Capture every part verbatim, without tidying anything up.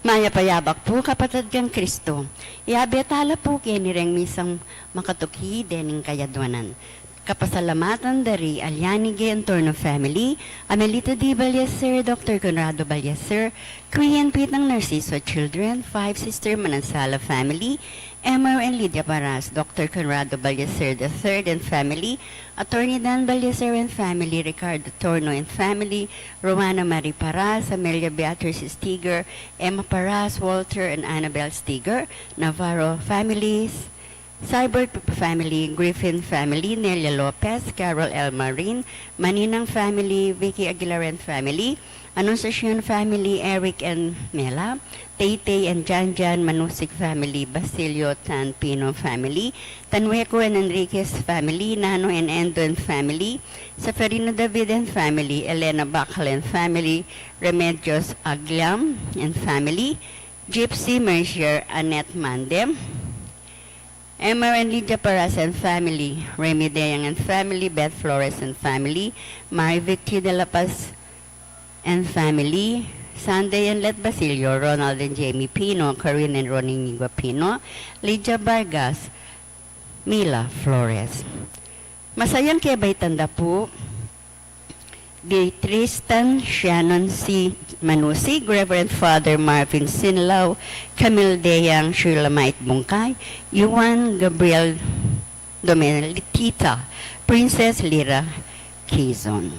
Mayap a yabak pu, kapatad kang Kristo. Yabe tala pu keni reng misang makatuki dening kayadwanan. Kapasalamatan da ri Aliani G. Antorno family, Amelita D. Ballester, Doctor Conrado Ballester, Queen Pitang Narciso children, Five Sister Manansala family, Emmer and Lydia Paras, Doctor Conrado Ballester the third and family, Attorney Dan Ballester and family, Ricardo Torno and family, Rowena Marie Paras, Amelia Beatrice Stiger, Emma Paras, Walter and Annabel Stiger, Navarro families, Seibert family, Griffin family, Nelia Lopez, Carol L. Marin, Maninang family, Vicky Aguilar and family, Anunciacion family, Eric and Mela, Tay Tay and Jan Jan, Manusig family, Basilio Tan Pino family, Tanueco and Enriquez family, Nano and Endo and family, Seferino David and family, Elena Bacal and family, Remedios Agliam and family, Gypsy Mercier, Annette Mandem, Emma and Lydia Paras and family, Remy Deang and family, Beth Flores and family, Mary Victory de la Paz and family, Sunday and Let Basilio, Ronald and Jamie Pino, Corinne and Ronnie Nigua Pino, Lydia Vargas, Mila Flores. Masayang kebaitan da pu di Tristan Shannon C. Manusig, Reverend Father Marvin Sinlao, Camille Deang, Shulamite Bungkay, Yuan Gabriel Domelitita, Princess Lira Quizon.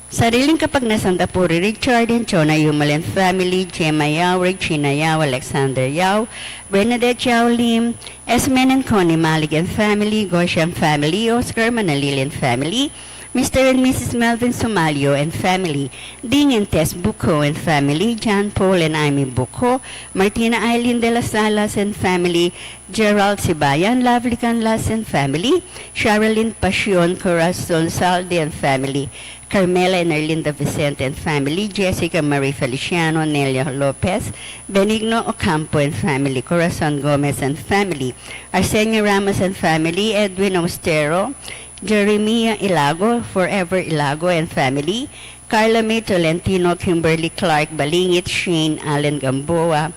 Sariling kapagnasan da pu ri Richard and Chona Yumal and family, Gemma Yao, Regina Yao, Alexander Yao, Bernadette Yao Lim, Esmen and Connie Malik and family, Goshen family, Oscar Manalil and family, Mister and Missus Melvin Sumalio and family, Ding and Tess Bucco and family, John Paul and Amy Bucco, Martina Eileen de las Salas and family, Gerald Sibayan, Lovely Canlas and family, Sherilyn Pasion, Corazon Saldi and family, Carmela and Erlinda Vicente and family, Jessica Marie Feliciano, Nelia Lopez, Benigno Ocampo and family, Corazon Gomez and family, Arsenio Ramos and family, Edwin Austero, Jeremiah Ilago, Forever Ilago and family, Carla May Tolentino, Kimberly Clark Balingit, Shane Allen Gamboa,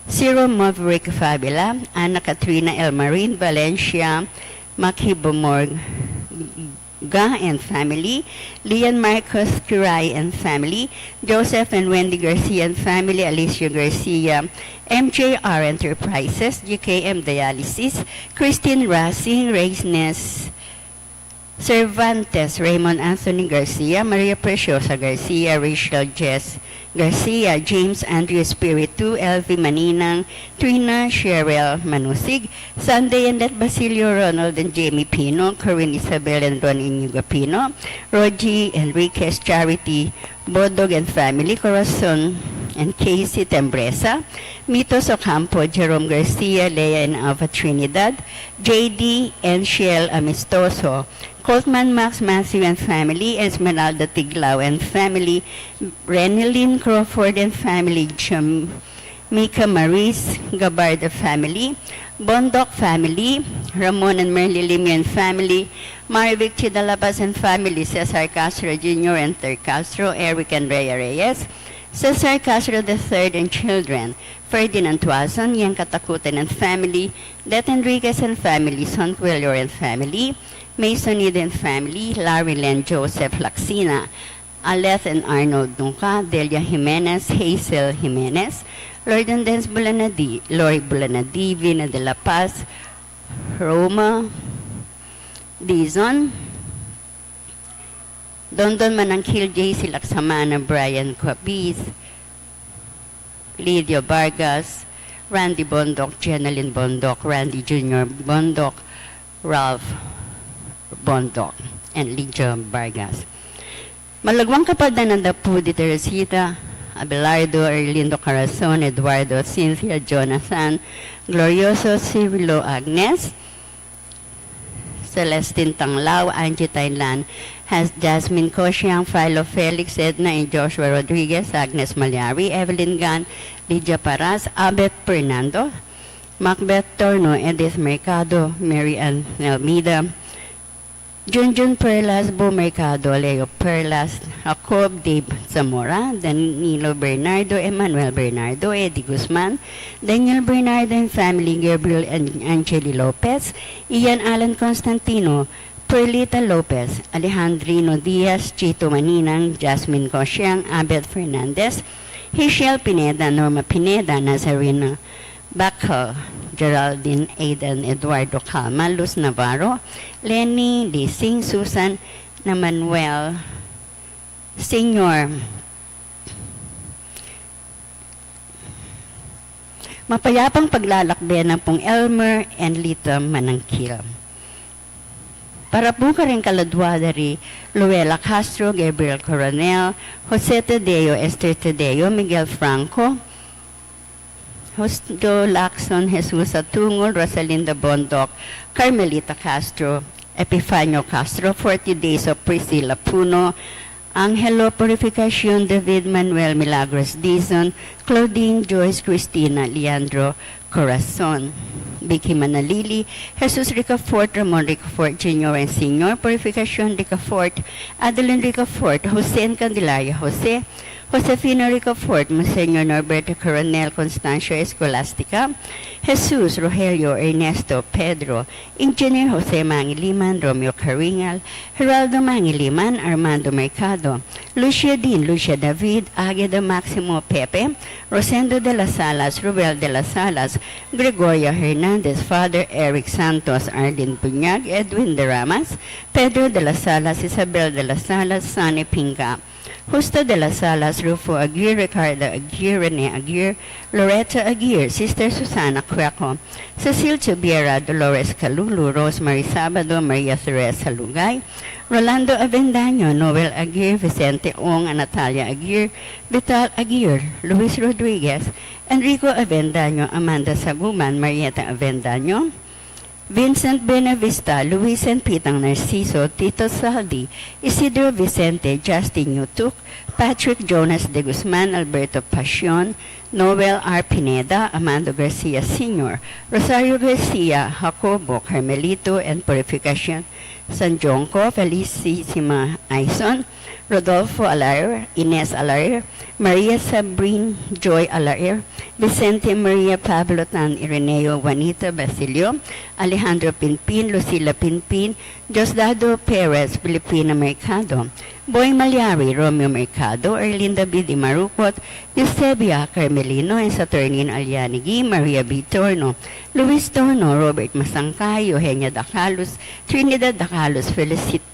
Ciro Maverick Fabila, Ana Katrina Elmarin Valencia, Makibomor Ga and family, Lian Marcos Kiray and family, Joseph and Wendy Garcia and family, Alicia Garcia, M J R Enterprises, G K M Dialysis, Christine Rasing, Reisnes Cervantes, Raymond Anthony Garcia, Maria Preciosa Garcia, Rachel Jess Garcia, James Andrew Espiritu, L V Maninang, Trina Cheryl Manusig, Sunday and Let Basilio, Ronald and Jamie Pino, Corinne Isabel and Ron Inigo Pino, Rogie Enriquez, Charity Bodog and family, Corazon and Casey Tembresa, Mitos Ocampo, Jerome Garcia, Lea and Alva Trinidad, J D and Shell Amistoso, Coltman Max Matthew and family, Esmeralda Tiglao and family, Renelyn Crawford and family, Jamaica Maris Gabarda family, Bondoc family, Ramon and Merly Limio and family, Marivic Chidalabas and family, Cesar Castro Junior and Ter Castro, Eric and Rhea Reyes, Cesar Castro the third and children, Ferdinand Tuason, Yang Katakutan and family, Det Enriquez and family, Son Quilor and family, Mason Eden family, Larry Len Joseph Lacsina, Aleth and Arnold Nunca, Delia Jimenez, Hazel Jimenez, Lord and Dens Bulanadi, Lori Bulanadi, Vina de la Paz, Roma Dizon, Dondon Manangkil, J C Laksamana, Brian Coabiz, Lydia Vargas, Randy Bondoc, Jenalyn Bondoc, Randy Junior Bondoc, Ralph Bondoc, and Lydia Vargas. Malagwang kapaldanan da pu di Teresita, Abelardo, Erlindo Corazon, Eduardo, Cynthia, Jonathan, Glorioso, Cirilo, Agnes, Celestine Tanglao, Angie Tainlan, Has Jasmine Kosiang, Philo Felix, Edna and Joshua Rodriguez, Agnes Malyari, Evelyn Gan, Lydia Paras, Abet Fernando, Macbeth Torno, Edith Mercado, Mary Ann Almeida, Junjun Perlas, Bu Mercado, Leo Perlas, Jacob Dave Zamora, Danilo Bernardo, Emmanuel Bernardo, Eddie Guzman, Daniel Bernardo and family, Gabriel and Angeli Lopez, Ian Alan Constantino, Perlita Lopez, Alejandrino Diaz, Chito Maninang, Jasmine Cosiang, Abet Fernandez, Hichelle Pineda, Norma Pineda, Nazarina Bacchal, Geraldine Aiden, Eduardo Calma, Luz Navarro, Lenny Lising, Susan na Manuel Senior. Mapayapang paglalakbe na pung Elmer and Lita Manangkil. Para pu karing kaladua da ri Luella Castro, Gabriel Coronel, Jose Tadeo, Esther Tadeo, Miguel Franco, Justo Lacson, Jesus Atungol, Rosalinda Bondoc, Carmelita Castro, Epifanio Castro, Forty Days of Priscilla Puno, Angelo Purificacion, David Manuel Milagros Dizon, Claudine Joyce Cristina Leandro Corazon, Vicky Manalili, Jesus Ricafort, Ramon Ricafort Junior and Senior, Purificacion Ricafort, Adeline Ricafort, Jose and Candelaria Jose, Josefina Ricafort, Monsignor Norberto Coronel, Constancio Escolastica, Jesus, Rogelio, Ernesto, Pedro, Engineer Jose Mangiliman, Romeo Caringal, Geraldo Mangiliman, Armando Mercado, Lucia Dean, Lucia David, Agueda Maximo, Pepe, Rosendo de las Alas, Rubel de las Alas, Gregoria Hernandez, Father Eric Santos, Arlene Buñag, Edwin de Ramas, Pedro de las Alas, Isabel de las Alas, Sonny Pinga, Justo de las Alas, Rufo Aguirre, Ricardo Aguirre, Rene Aguirre, Loretta Aguirre, Sister Susana Cueco, Cecil Chubiera, Dolores Calulu, Rosemary Sabado, Maria Teresa Lugay, Rolando Avendaño, Noel Aguirre, Vicente Ong, Natalia Aguirre, Vital Aguirre, Luis Rodriguez, Enrico Avendaño, Amanda Saguman, Marieta Avendaño, Vincent Benavista, Luis and Pitang Narciso, Tito Saldi, Isidro Vicente, Justin Yutuk, Patrick Jonas de Guzman, Alberto Pasion, Noel R. Pineda, Amando Garcia Senior, Rosario Garcia, Jacobo, Carmelito, and Purificacion San Jonco, Felicissima Aison, Rodolfo Alair, Ines Alair, Maria Sabrin Joy Alair, Vicente Maria Pablo Tan Ireneo, Juanita Basilio, Alejandro Pinpin, Lucila Pinpin, Diosdado Perez, Filipina Mercado, Boy Malyari, Romeo Mercado, Erlinda B. Di Marucot, Eusebia Carmelino, and Saturnino Alianigi, Maria B. Torno, Luis Torno, Robert Masangkay, Eugenia Dacalus, Trinidad Dacalus, Felicito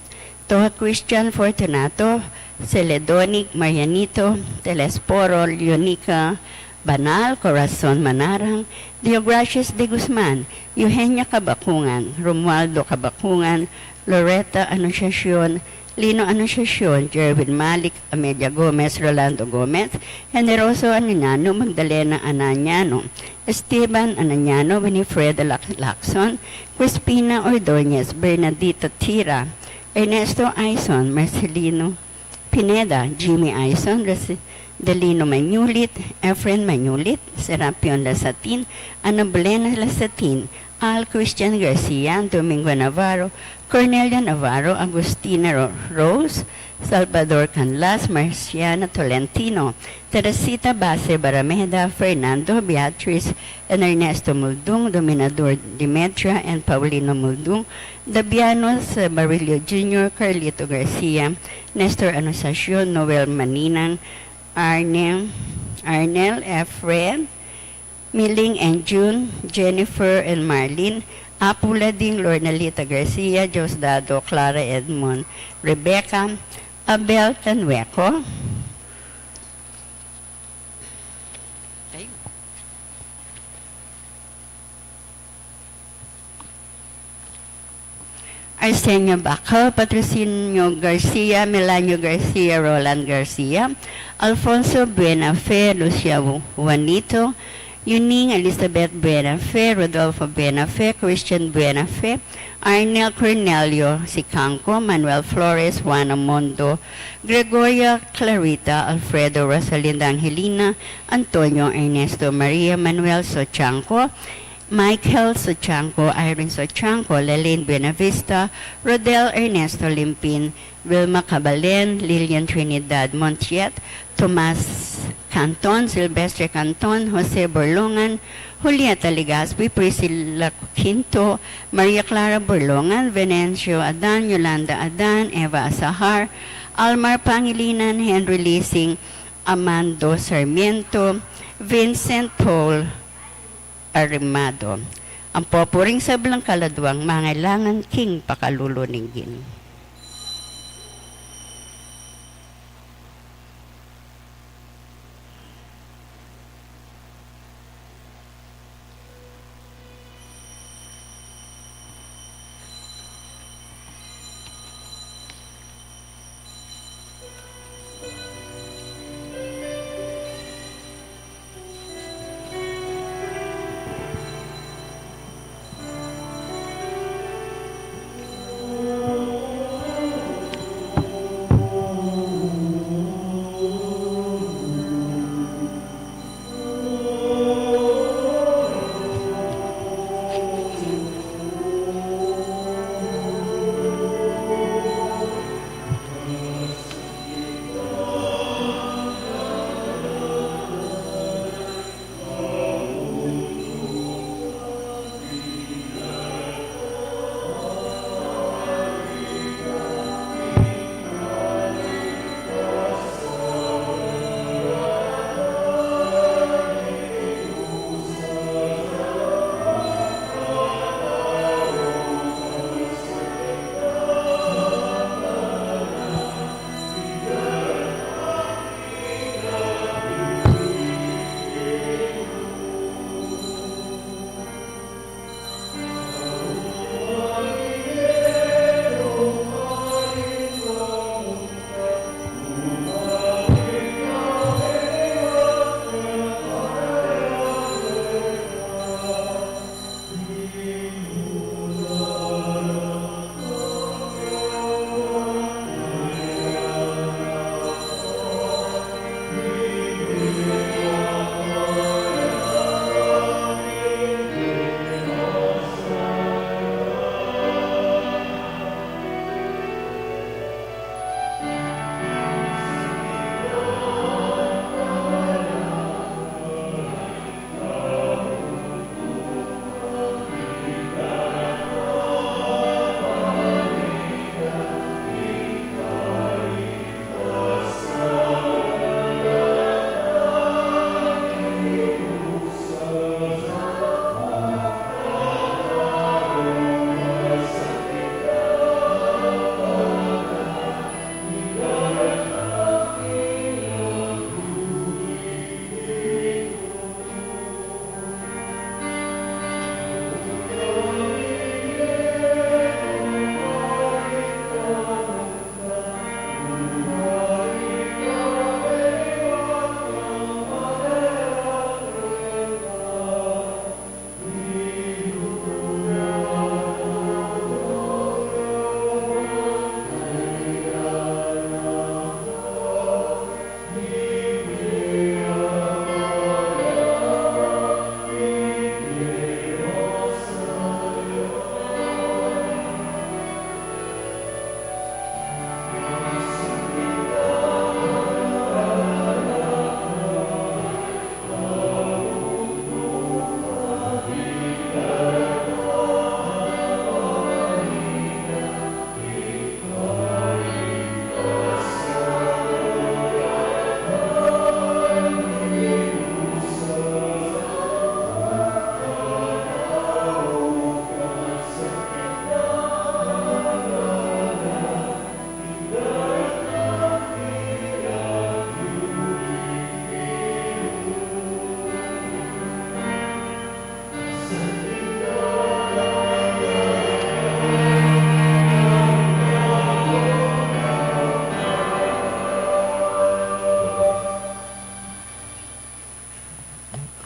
Christian Fortunato, Celedonic Marianito, Telesporo Leonica Banal, Corazon Manarang, Deogracias de Guzman, Eugenia Cabacungan, Romualdo Cabacungan, Loretta Anunciacion, Lino Anunciacion, Jerwin Malik, Amelia Gomez, Rolando Gomez, Generoso Ananiano, Magdalena Ananiano, Esteban Ananiano, Winifreda Lac-, Lacson, Crispina Ordonez, Bernadita Tira, Ernesto Aison, Marcelino Pineda, Jimmy Aison, Res-, Delino Manulit, Efren Manulit, Serapion Lasatin, Ana Belena Lasatin, Al Christian Garcia, Domingo Navarro, Cornelia Navarro, Agustina Ro-, Rose, Salvador Canlas, Marciana Tolentino, Teresita Base Barameda, Fernando, Beatriz, and Ernesto Muldung, Dominador Demetria and Paulino Muldung, Dabiano Sabarillo Junior, Carlito Garcia, Nestor Anunciacion, Noel Maninang, Arnel, Arnel Efren, Miling and June, Jennifer and Marlene, Apu Lading, Lornalita Garcia, Diosdado, Clara Edmond, Rebecca, Abel Tanweco. Arsenio Bacal, Patrocinio Garcia, Melanio Garcia, Roland Garcia, Alfonso Buenafe, Lucia Ju-, Juanito, Yuning Elizabeth Buenafe, Rodolfo Buenafe, Christian Buenafe, Arnel Cornelio Sicanco, Manuel Flores, Juana Mondo, Gregoria Clarita, Alfredo Rosalinda Angelina, Antonio Ernesto Maria Manuel Sochanco, Michael Sotiangco, Irene Sotiangco, Lelaine Buenavista, Rodel Ernesto Limpin, Wilma Cabalen, Lilian Trinidad Montiet, Tomas Canton, Silvestre Canton, Jose Borlongan, Julieta Legaspi, Priscilla Quinto, Maria Clara Borlongan, Venancio Adan, Yolanda Adan, Eva Asahar, Almar Pangilinan, Henry Lising, Amando Sarmiento, Vincent Paul Armado. Ang pupuring sablang kaladwang mangailangan king pakalulu ning Ginu.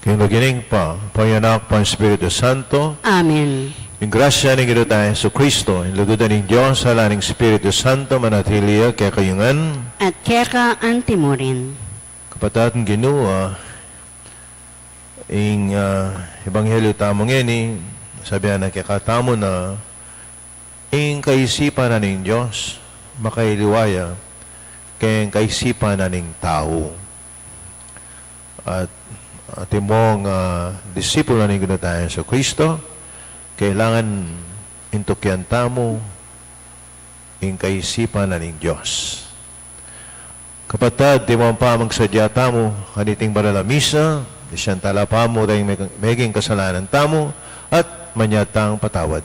King lagyu ning Ibpa, ampo ning Anak, ampo ning Espiritu Santo. Amen. Ing grasya ning Ginu tang Jesucristo, ing lugud ning Dios, lagyu ning Espiritu Santo, manatili ya kekayu ngan. At keka antimurin. Kapatad king Ginu, ah, Ing, ah, ebanghelyo tamu ngeni, sabian na kekatamu na ing kaisipan na ning Dios, makailiwa ya keng kaisipan na ning tau. At, at atin pong, ah, disipulo na ning Ginu tang Jesucristo, kailangan intukian tamu ing kaisipan na ning Dios. Kapatad, atin pong pamagsadya tamu kaniting banal a misa, isang talapa mu tayang meg-, meging kasalanan tamu at manyad tang patawad.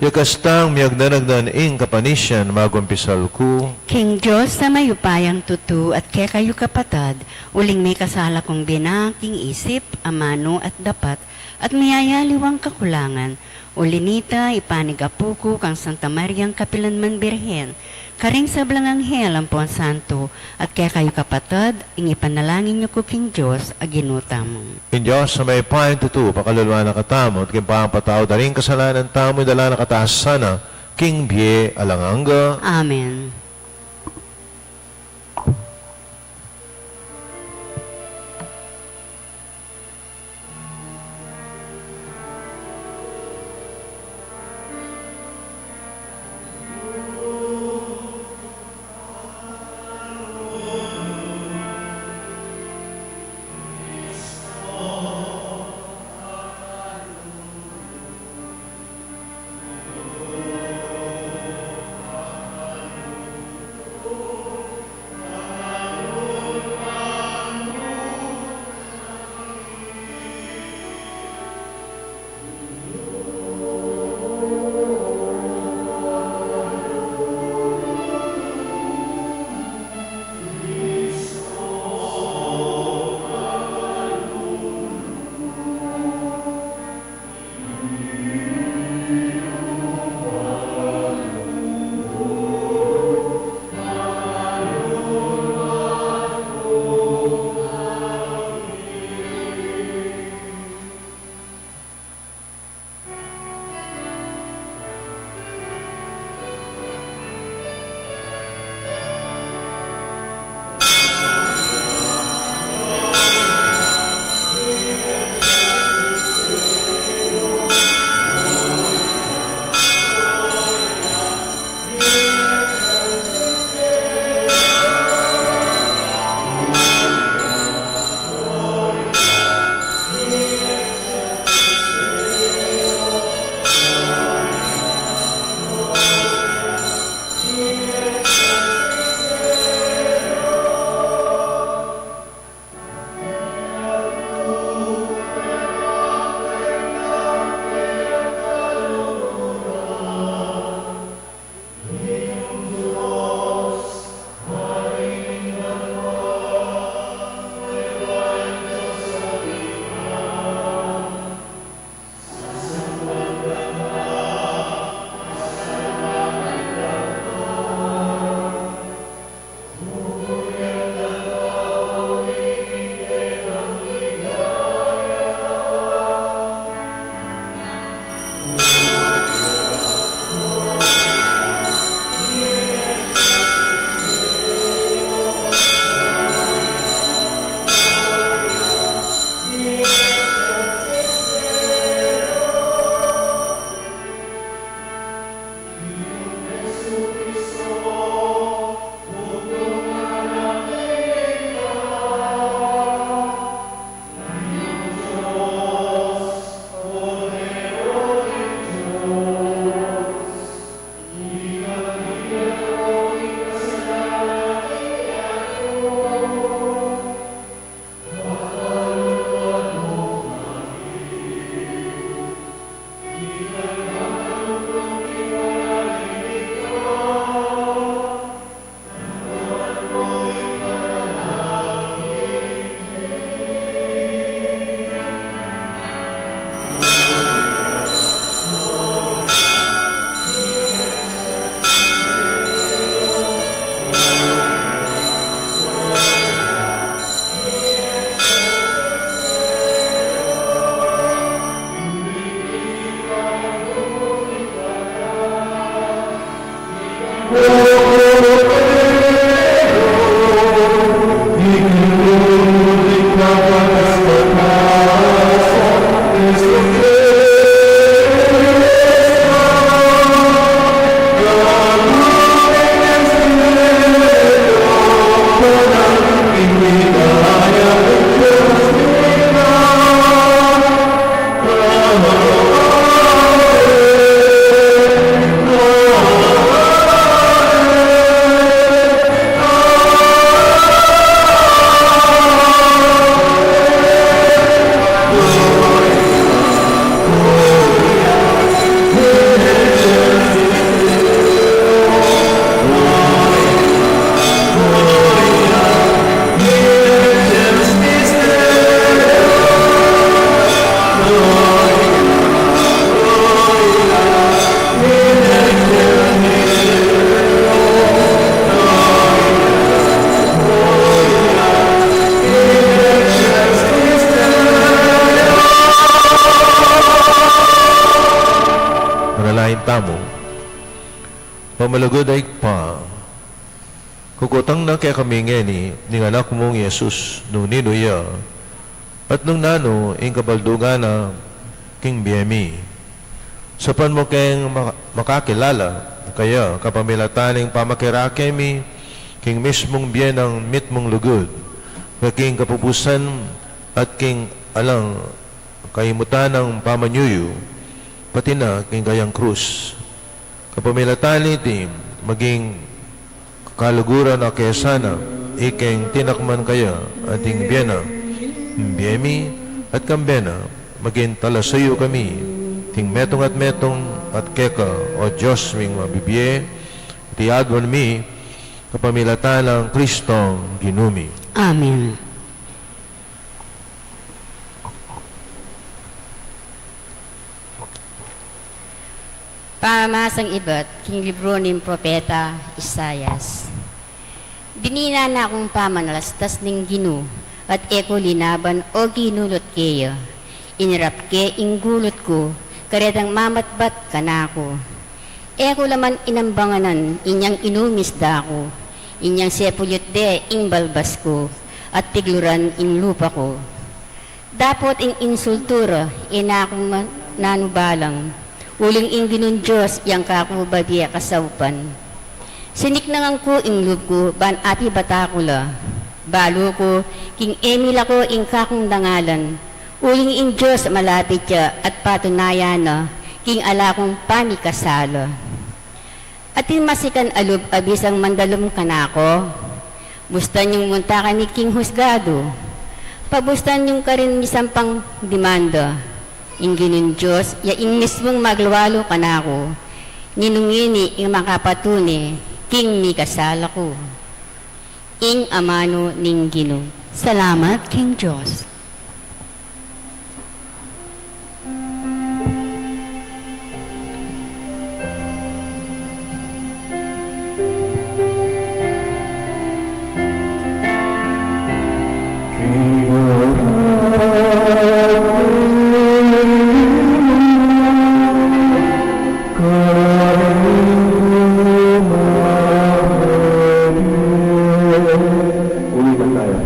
Ya kastang miyagnanagnan ing kapanisian, magumpisal ku king Dios a mayupayang tutu at kekayu kapatad, uling mikasala kung binan king isip, amanu at dapat, at miyayaliwang kakulangan, uli nita, ipanyawad ku kang Santa Mariang kapilanman Birhen, karing sablang anghel ampon santo, at kekayu kapatad, ing ipanalangin yu ku king Dios a Ginu tamu. Ing Dios a mayupayang tutu, pakaluluan na katamu, at king pamagpatawad da ring kasalanan tamu, idala na katamu sana king bie alang angga. Amen. Kukutang na kekami ngeni ning Anak mung i Jesus, nung ninu ya, at nung nanu ing kabaldugan na king bie mi. Saupan mu keng maka-, makakilala kaya kapamilatan ning pamakirake mi king mismung bie nang mitmung lugud, king kapupusan at king alang kaimutan nang pamanyuyu, pati na king kayang krus. Kapamilatan niti, maging kaluguran na ke sana, ikeng tinakman kaya at ing bie na, bie mi at kambe na, maging talasayu kami, ting metung at metung at keka, o Dios ming mabibie, iti aduan mi, kapamilatan nang Kristong Ginu mi. Amen. Pamamasang ibat king libru ning propeta Isaias. Dinina na kung pamanalastas ning Ginu, at e ku linaban o ginulut keya. Inirap ke ing gulut ku, karetang mamatbat kanaku. E ku la man inambanganan inyang inumis da ku, inyang sepulit de ing balbas ku, at tigluran ing lupa ku. Dapot ing insultu ra, e na ku ma-, nanubalang, uling ing Ginung Dios yang kaku babie kasaupan. Siniknangan ku ing lub ku ban apibata ku la. Balu ku, king e mi lako ing kakung dangalan, uling ing Dios malapit ya at patunayan na king ala kung pamikasala. Atin masikan a lub a bisang mandalum kanaku, bustan yung munta kami king husgadu, pabustan yung karin misampang demanda. Ing Ginung Dios, ya ing mismung maglualu kanaku, ninung ini ing makapatune king mikasala ku. Ing amanu ning Ginu. Salamat king Dios. Ulitan tayo.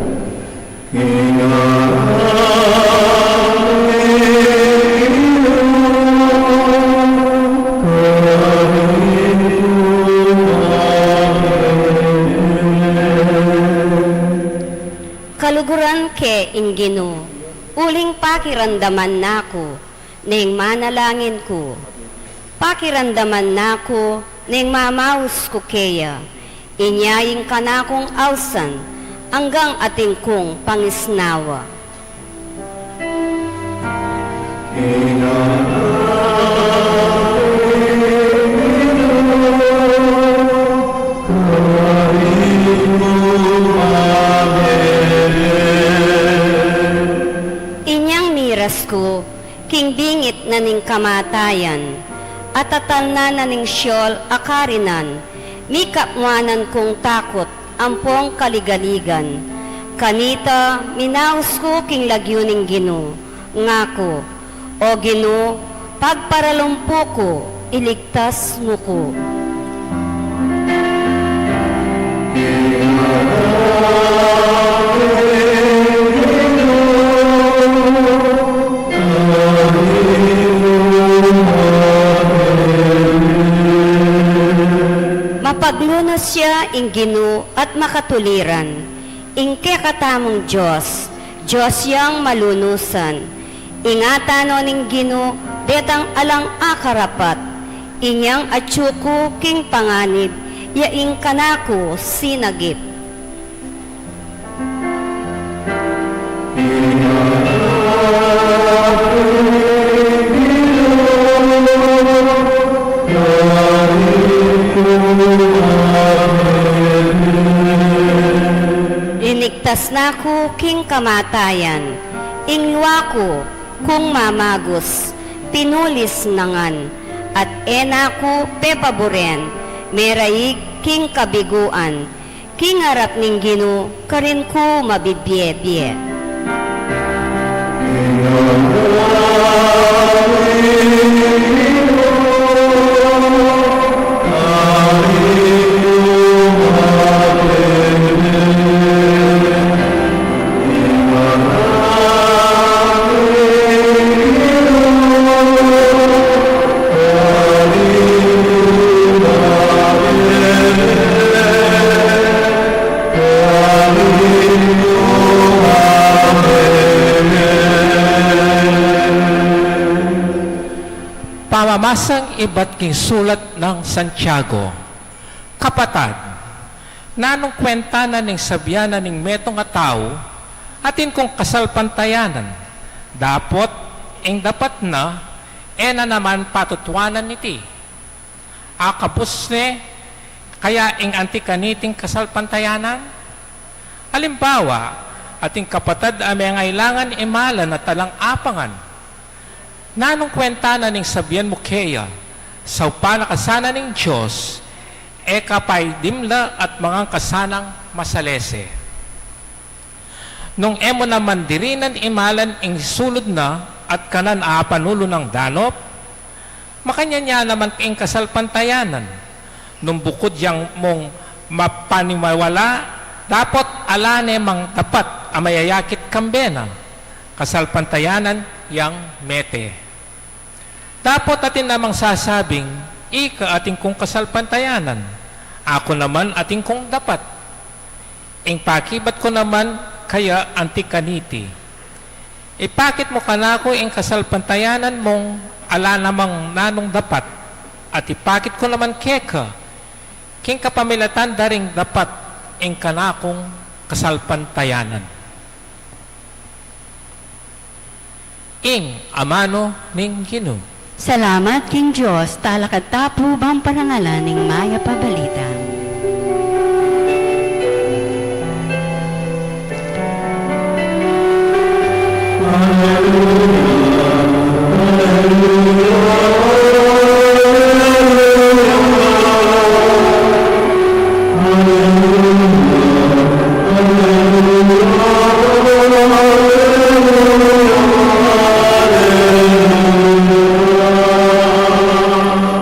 Kaluguran ke ing Ginu, uling pakiramdaman na ku, neng manalangin ku. Pakiramdaman na ku, neng mamaus ku keya. Inya ing kanakung ausan, anggang atin kung pangisnawa. Inyang miras ku, king bingit na ning kamatayan, at atalnan na ning Sheol a karinan, mikapmuanan kung takut ampong kaligaligan. Kanita, minaus ku king lagyu ning Ginu, ngaku, O Ginu, pagparalumpu ku, ilig tas mu ku. Mapaglunus ya ing Ginu at makatuliran, ing kekatamung Dios, Dios yang malunusan. Ingatan no ning Ginu detang alang akarapat, inyang atyu ku king panganib, ya ing kanaku sinagip. Iligtas na ku king kamatayan, ing lua ku kung mamagus, pinulis na ngan, at e na ku pepaburen, meraig king kabiguan, king arap ning Ginu, karin ku mabibie-bie. Basang ibat king sulat nang Santiago. Kapatad, nanung kwenta na ning sabian na ning metung a tau, atin kung kasalpantayanan, dapot ing dapat na, e na naman patutuanan iti. Akabus ne kaya ing anti kaniting kasalpantayanan? Alimbawa, ating kapatad a mengailangan imalan a talang apangan. Nanung kwenta na ning sabian mu keya, saupan na ka sana ning Dios, e ka pay dimla at mangan ka sanang masalese. Nung e mu naman dirinan imalan ing sulud na at kanan a panulu nang danop, makanyan ya naman ing kasalpantayanan. Nung bukud yang mung mapanimawala, dapot ala ne mang dapat a mayayakit kambe na, kasalpantayanan yang mete. Dapot atin namang sasabing, ika atin kung kasalpantayanan, aku naman atin kung dapat. Ing pakibat ku naman kaya anti kaniti. Ipakit mu kanaku ing kasalpantayanan mung ala namang nanung dapat, at ipakit ku naman keka, king kapamilatan da ring dapat ing kanakung kasalpantayanan. Ing amanu ning Ginu. Salamat king Dios, talakad ta pu bang parangalan ing mayap a balita.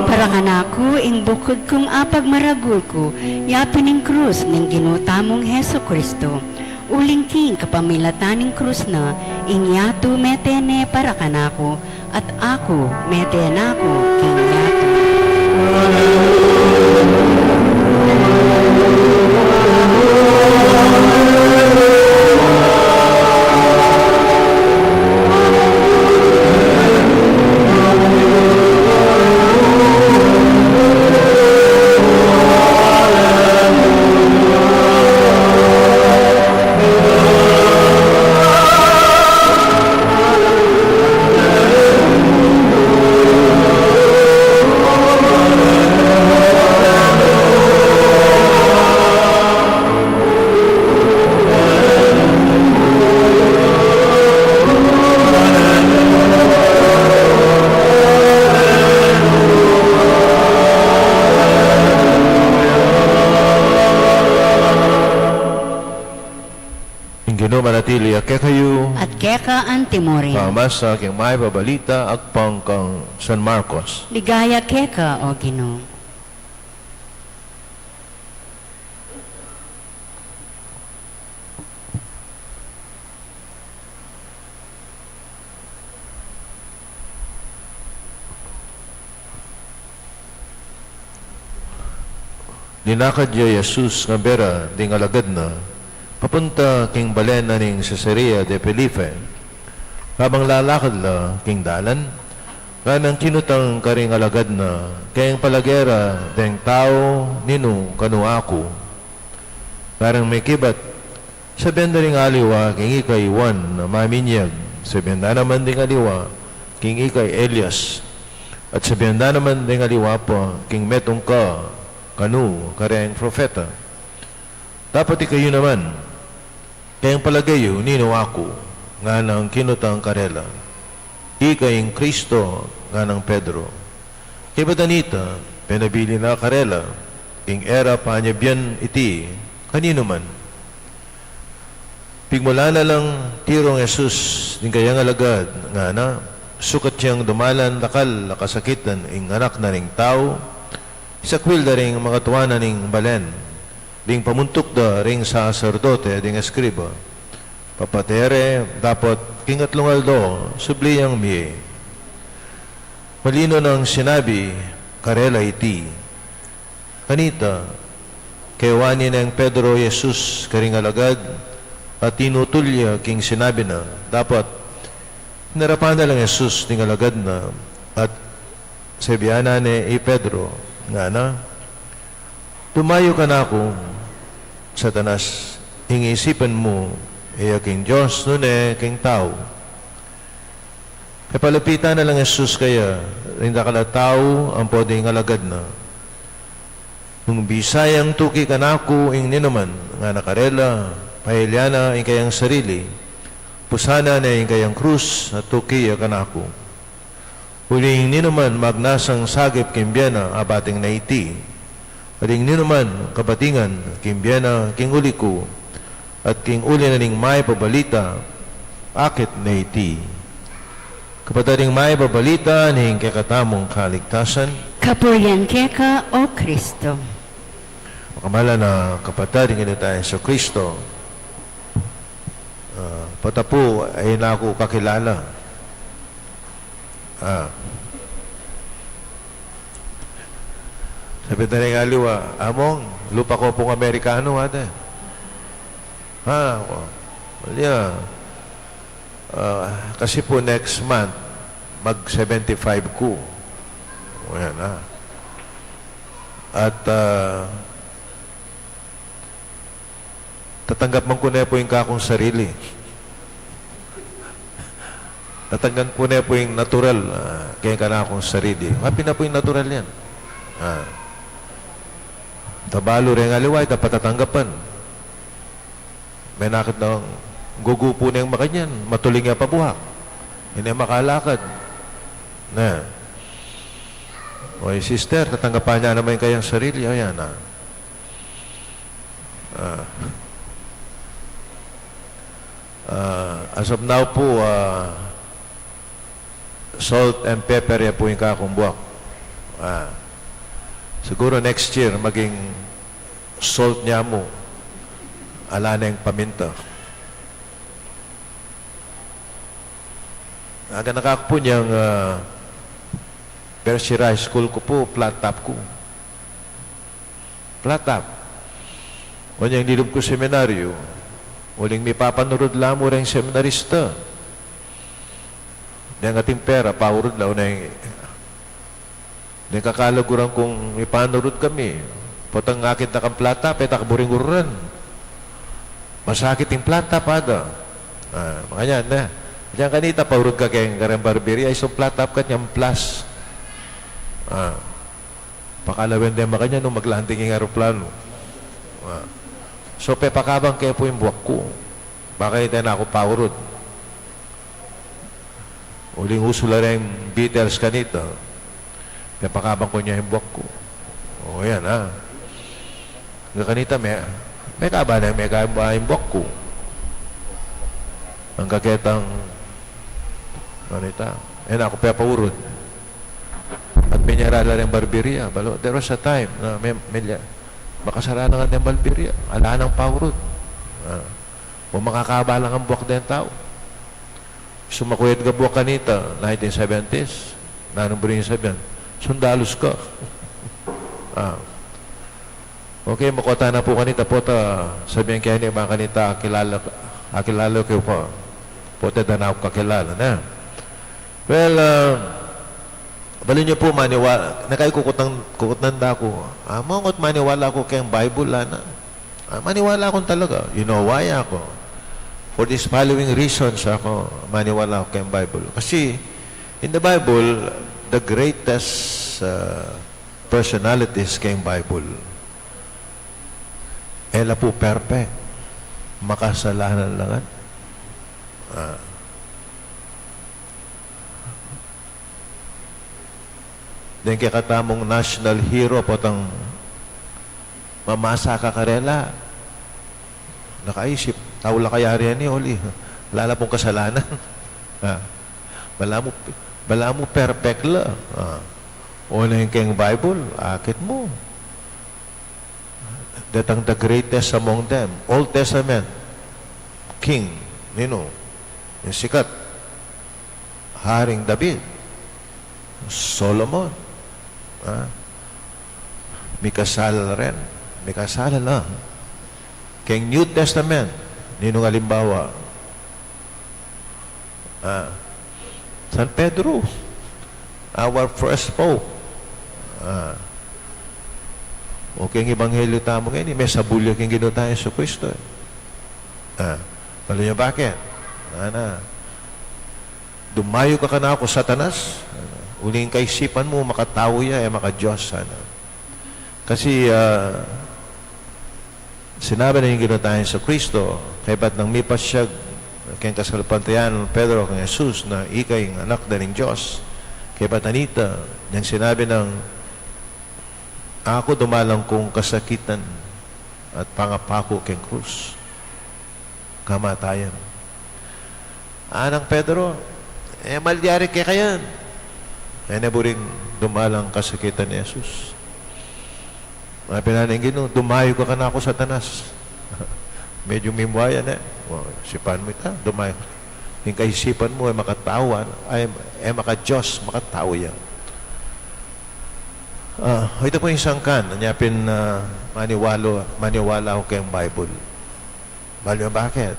Para kanaku ing bukud kung apagmaragul ku, yapin ing krus ning Ginu tamung Jesucristo. Uling king kapamilatan ning krus na, ing yatu mete ne para kanaku, at aku mete na ku king yatu. Ing Ginu manatili ya kekayu. At keka antimurin. Pamasa king mayap a balita agpang kang San Marcos. Ligaya keka, O Ginu. Linakad ya i Jesus ngan bera ding alagad na, papunta king balen na ning Cesarea de Felipe. Kabang lalakad la king dalan, nganang kinutang karing alagad na, keng palage ra deng tau ninu kanu aku. Nganang mekibat, sabian da ring aliwa king ika i Juan a Maminyag, sabian da naman ding aliwa king ika i Elias, at sabian da naman ding aliwa pa king metung ka kanu kareng propeta. Dapot ikayu naman, keng palage yu ninu aku? Nganang kinutang karela. Ika ing Kristo, nganang Pedro. Kaybat nita, penabilin na karela, ing e ra panyabian iti kaninuman. Pigmulan na lang tirung Jesus ding kayang alagad, ngana, sukat yang dumalan dakal a kasakitan ing Anak na ning Tau, isakwil da ring makatua na ning balen, ding pamuntuk da ring saserdote ding eskriba. Papate re, dapot king atlung aldo, subli yang mie. Malino nang sinabi karela iti. Kanita, kewani neng Pedro i Jesus karing alagad, at tinutul ya king sinabi na, dapot hinarapan na lang Jesus ding alagad na, at Sabian na ne i Pedro, ngana, "Lumayu kanaku, Satanas, ing isipan mu, e ya king Dios, nune king tau." Pepalapitan na lang Jesus kaya, ring dakal a tau ampo ding alagad na. Nung bisa yang tuki kanaku ing ninuman, ngana karela, pailyan na ing kayang sarili, pusan na ne ing kayang krus, at tuki ya kanaku. Uling ninuman magnasang sagip king bie na, abating na iti. Uling ninuman kabatingan king bie na king uli ku, at king uli na ning mayap a balita, akit na iti. Kapatad, ing mayap a balita ning kekatamung kaligtasan. Kapurian keka, O Kristo. Makamalan a kapatad, ing Ginu tang Jesucristo. Ah, pota pu, e na ku kakilala. Ah. Sabi na rin aliwa, "Among, lupa ko pung Amerikano, ate." Ha, o, wala. Ah, kasi pu next month, mag seventy-five ku. O, yan, ha. At, ah, tatanggapan ku ne pu ing kakung sarili. Tatanggapan ku ne pu ing natural, ah, keng kanakung sarili. Mapi na pu ing natural yan. Ah. Tabalu reng aliwa, ita patatanggapan. Menakit nang gugupu neng makanyan, matuling ya pa buhak. Ini makalakad. Na. O, i sister, tatanggapan na naman ing kayang sarili. O, yan, ah. Ah. Ah, as of now pu, ah, salt and pepper ya pu ing kakung buak. Ah. Siguro next year, maging salt ne mu. Ala neng paminta. Aganaka ku pu niang, ah, first year high school ku pu, flat top ku. Flat top. Onyang lilub ku seminaryo, uling mipapanurud la mu reng seminarista. Deng ating pera, paurud la, uling deng kakalaguran kung mipanurud kami. Potang akit na kang flat top, e ta ka buring ururan. Masakit ing flat top, ada. Ah, makanyan na. Dinan kanita, paurud ka keng kareng barberia, isung flat top ka, nyang plus. Ah. Pakalawen de makanyan nung maglanding ing eroplano. Ah. So, pepakabang ke pu ing buak ku. Baka ita na ku paurud. Uling usu la reng Beatles kanita. Pepakabang ku ne ing buak ku. O, yan, ha. Nga kanita, me, mekaba ne, mekaba ing buak ku. Ang kaketang, kanita, e na ku pepaurud. At minyara la reng barberia, balu, there was a time na me, me, makasara na ngan deng barberia, ala nang paurud. Ah. O makakaba la ngan buak deng tau. Sumakuyat ga buak kanita, nineteen seventies. Nanung buri ing sabian, "Sundalus ka." Ah. Okay, makota na pu kanita, pota sabian ke ne, ba kanita, "Akilala, akilala ke pa." Pota da na ku kakilala, ne? Well, ah, balu yu pu, maniwala, nung kukutnan, kukutnan da ku, "Among, ot maniwala ku keng Bible?" Ana. Ah, maniwala ku talaga. You know why? Aku, for these following reasons, aku maniwala ku keng Bible. Kasi, in the Bible, the greatest, uh, personalities keng Bible, e la pu perfect. Makasalanan la ngan. Ah. Deng kekatamung national hero, potang mamasa ka karela, nakaisip, "Tau la kaya reni, uli, ala la pung kasalanan." Ah. Balamu, balamu perfect la. Ah. O, nung keng Bible, akit mu. Detang the greatest among them. Old Testament, king, ninu? Ing sikat, Haring David, Solomon. Ah. Mikasala la rin. Mikasala la. Keng New Testament, ninung alimbawa? Ah. San Pedro. Our first pope. Ah. O keng ebanghelyo tamu ngeni, mesabul ya keng Ginu tang Jesucristo. Ah. Alam yu bakit? Ana, dumayu ka kanaku, Satanas. Uling kaisipan mu, makatau ya, e maka-Dios, ana. Kasi, ah, sinabi na ning Ginu tang Jesucristo, kaybat nang mipasyag keng kasalpantayanan nang Pedro kang Jesus na ika ing Anak da ning Dios, kaybat na nita, niyang sinabi nang, "Aku dumalang kung kasakitan at pangapaku keng krus, kamatayan." Anang Pedro, "E malyari keka yan." E na buring dumalang kasakitan i Jesus. Sabi na ning Ginu, "Dumayu ka kanaku, Satanas." Medyu mimwayan, e. O, isipan mu ita, dumayu. Ing kaisipan mu, e makatau, ay, e maka-Dios, makatau ya. Ah, ita pu ing sangkan, anya pin, ah, maniwala, maniwala ku keng Bible. Balu yu bakit?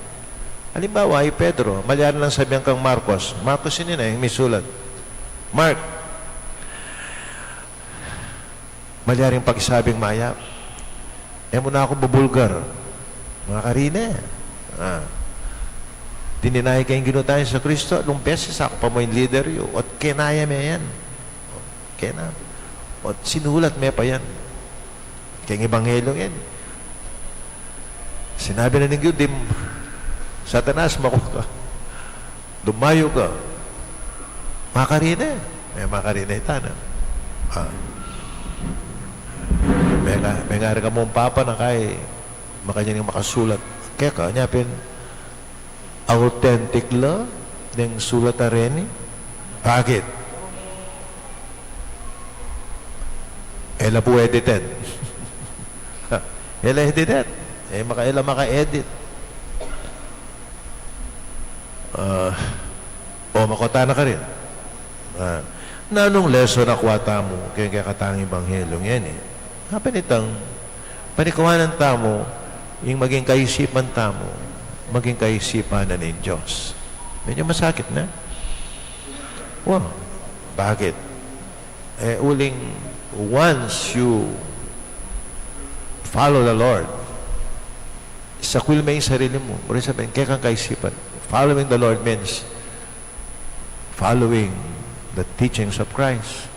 Alimbawa, i Pedro, malyari nang sabian kang Marcos. Marcos ini na, ing misulat. Mark, malyaring pagsabing mayap. E mu na ku bubulgar. Makarine. Ah. Dininay ke ing Ginu tang Jesucristo, atlung beses, aku pa mu ing lider yu. Ot kenaya me yan. Kena. Ot sinulat me pa yan. Keng ebanghelyo ngeni. Sinabi na ning Ginu, "Dim, Satanas, maku ka. Dumayu ka." Makarine. E makarine ita na. Ah. Menga, menga rin ka mung papa na kay, makanyan ing makasulat keka, nya pin, authentic la deng sulat a reni. Bakit? E la pu edited. E la edited. E maka, e la maka-edit. Ah, o, makota na karin. Ah, nanung lesson a kua tamu keng kekatang ebanghelyo ngeni? Apin itang panikuanan tamu, ing maging kaisipan tamu, maging kaisipan na ning Dios. Medyu masakit, ne? Wa, bakit? E, uling, once you follow the Lord, sakwil me ing sarili mu. Buri sabyan, kekang kaisipan. Following the Lord means following the teachings of Christ.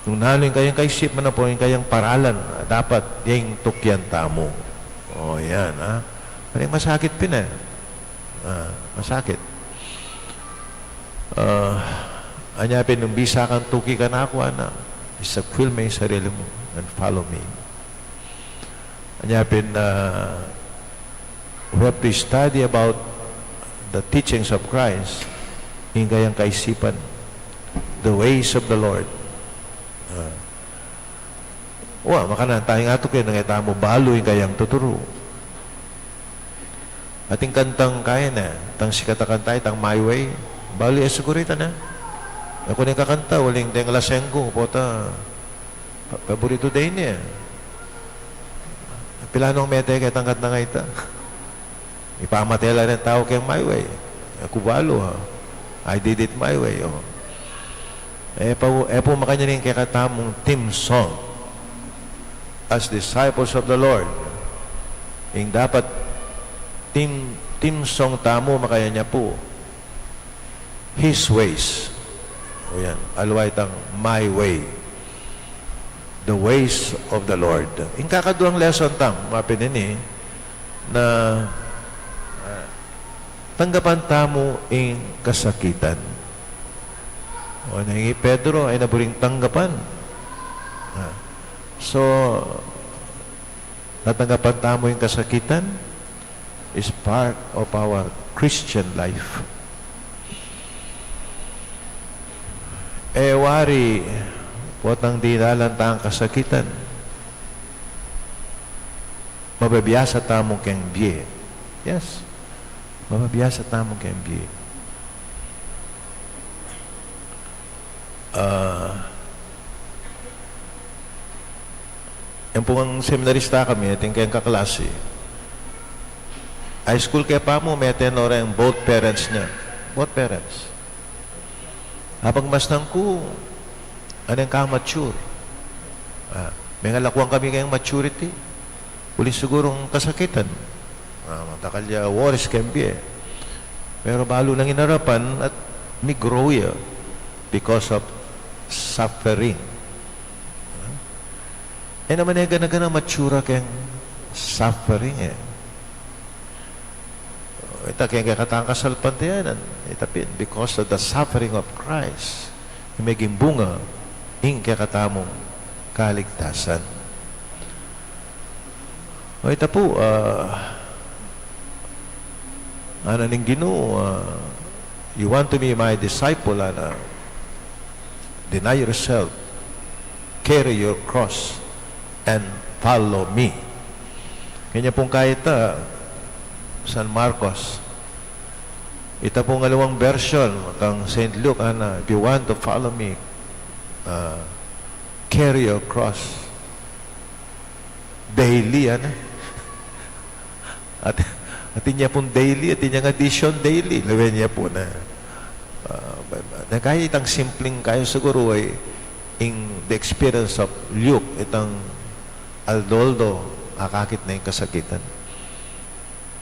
Nung nanu ing kayang kaisipan ampong ing kayang paralan, dapat ya ing tukian tamu. O, yan, ha? Pareng masakit pin, e. Ah, masakit. Ah, anya pin nung bisa kang tuki kanaku, ana, isakwil me ing sarili mu and follow me. Anya pin, ah, we have to study about the teachings of Christ, ing kayang kaisipan, the ways of the Lord. Ah. Wa, makananu tang atukin nung e tamu balu ing kayang tuturu. Atin kantang kaya na, tang sikat a kanta, itang My Way. Balu ya siguru ita na. E ku ne kakanta, uling deng laseng ku, pota, pa-, paboritu da ini, e. Pilanung mete ketang kantang a ita. Ipamate la ring tau keng My Way. E ku balu, ha. I did it my way, o. E pu, e pu makanyan ing kekatamung theme song. As disciples of the Lord, ing dapat theme, theme song tamu makanyan ya pu, His ways. O yan, aliwa itang My Way. The ways of the Lord. Ing kakaduang lesson tamu, mapinini, na, ah, tanggapan tamu ing kasakitan. O, neng i Pedro, e na buring tanggapan. Ah. So, tatanggapan tamu ing kasakitan is part of our Christian life. E wari, potang dinalan tang kasakitan, mabibiasa tamu keng bie. Yes. Mabibiasa tamu keng bie. Ah, yang pung seminarista kami, atin keng kaklasi. High school ke pamu, mete no reng both parents ne. Both parents. Apagmasdan ku, Aneng ka mature? Ah, mengalakuan kami keng maturity. Uling sigurung kasakitan. Ah, madakal ya worries keng bie. Pero balu nang inarapan at mi-grow ya because of suffering. Ah, e naman e gana-gana mature keng suffering e. Ita keng kekatang kasalpantayanan, ita pin, because of the suffering of Christ, ing meging bunga ing kekatamung kaligtasan. O, ita pu, ah, ngana ning Ginu, ah, "You want to be my disciple, ngana, deny yourself, carry your cross, and follow me." Kanya pung kaita, San Marcos. Ita pung aliwang version kang Saint Luke, ngana, "If you want to follow me, ah, carry your cross daily," ngana. At, atin ya pung daily, atin yang addition daily. Lawen ya pu na. Ah, ba-, ba-, na kaya itang simpleng kaya siguru ay ing the experience of Luke, itang aldo-aldo, akakit na ing kasakitan.